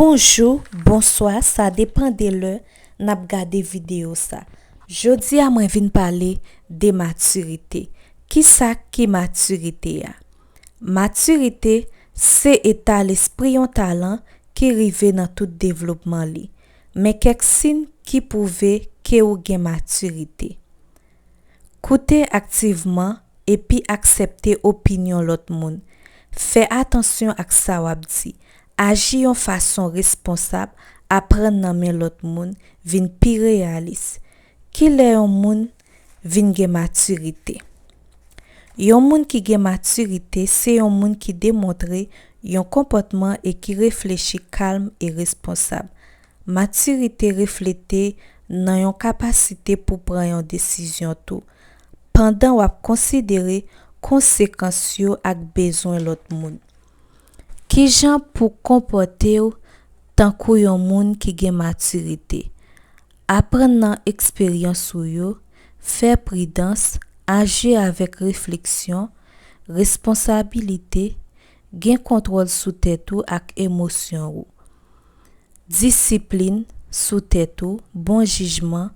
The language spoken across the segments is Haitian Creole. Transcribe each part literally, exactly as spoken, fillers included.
Bonjou, bonswa, sa depann de lè n ap gade videyo sa. Jodi a mwen vin pale de matirite. Kisa ki matirite a? Matirite se eta lespri yon talan ki rive nan tout devlopman li. Men kèk siy ki pwouve ke ou gen matirite. Koute aktivman epi aksepte opinyon lòt moun. Fè atansyon ak sa w ap di. Aji yon fason responsab, aprann nan men lòt moun, vin pi reyalis. Kilè yon moun vin gen matirite? Yon moun ki gen matirite se yon moun ki demontre yon konpòtman e ki reflechi kalm e responsab. Matirite reflete nan yon kapasite pou pran yon desizyon tou, pandan w ap konsidere konsekans yo ak bezwen lòt moun. Kijan pou konpòte w tankou yon moun ki gen matirite? Aprann nan eksperyans ou yo, fè pridans, aji avèk refleksyon, responsabilite, gen kontwòl sou tèt ou ak emosyon ou. Disiplin sou tèt ou, bon jijman,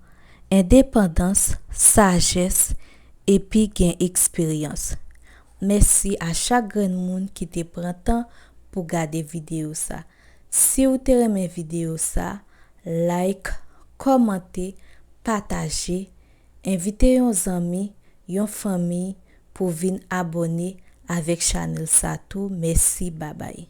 endepandans, sajès, epi gen eksperyans. Mèsi a chak grenn moun ki te pran tan pou gade videyo sa. Si w te renmen videyo sa, like, kòmante, pataje, envite yon zanmi, yon fanmi pou vin abòne avèk chanèl sa tou. Mèsi, babay.